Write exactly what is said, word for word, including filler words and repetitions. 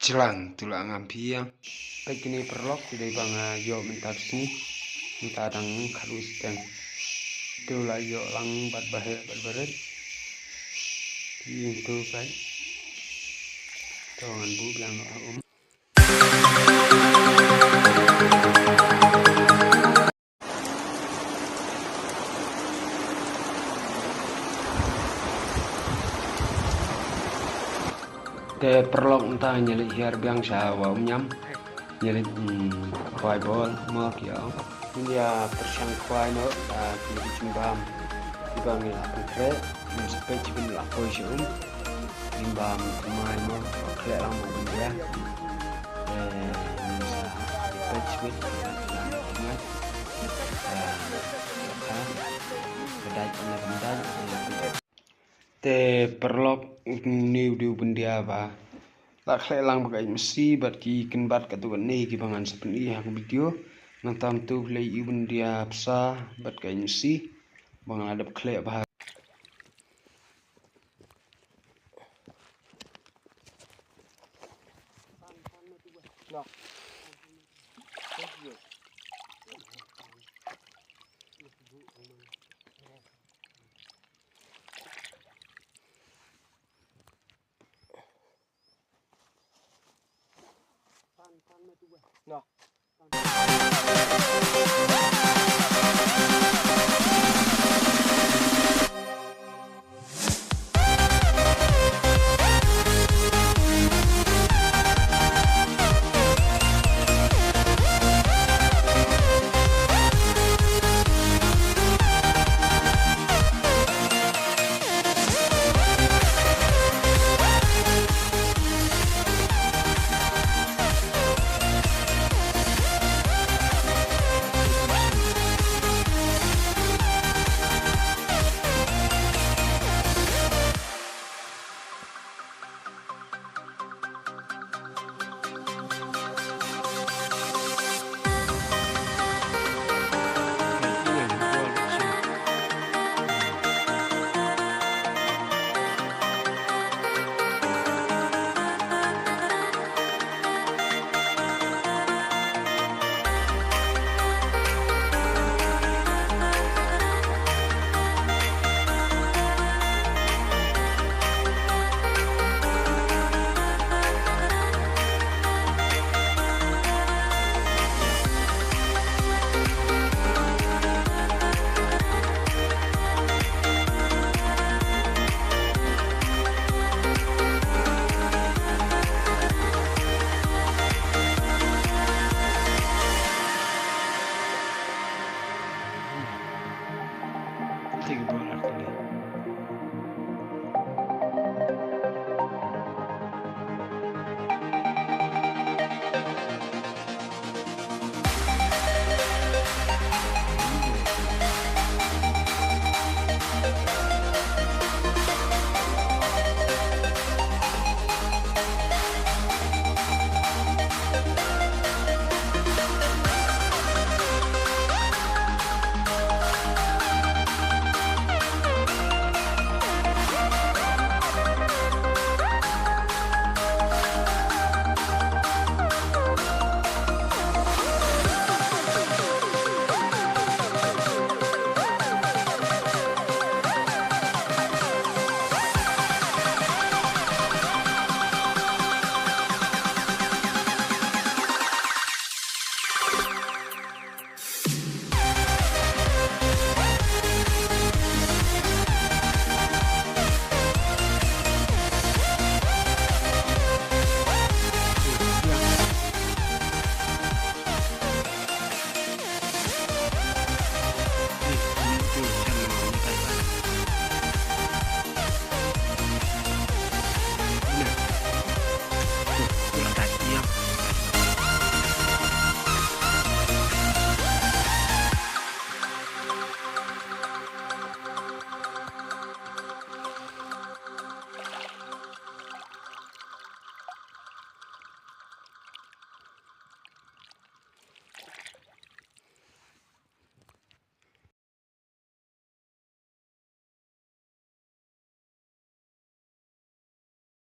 Jlang tu la ngam phi ïa. Peit kine paralok, te dei ba nga ïoh mynta ka sngi. Mynta dang khatwei steng. Tu la ïoh lang bad ba heh bad ba rit. Te ïa tu peit. To ngan buh biang noh ha um. Te paralok, mynta ngi leit hiar biang sha Wah Umñiam. Ngi leit, mm, khwai bol mo ki ong. Ngi ïa pyrshang khwai noh, ah, ki jingbam kiba ngi la pynkhreh. Ngin sa peit shibun la poi sha um. Jingbam thymmai mo, ba khleh lang bad u byndia. Eh, ngin sa peit shibun, ngin sa peit. Ah, ka dait na ka dait. Te paralok, une u dei u byndia ba la khleh lang bad ka ïing masi bad ki kynbat katto katne kiba ngan sa pyni ha ka video. Nangta mynta u lei u byndia bsa bad ka ïing masi ba nga la dep khleh bha. No.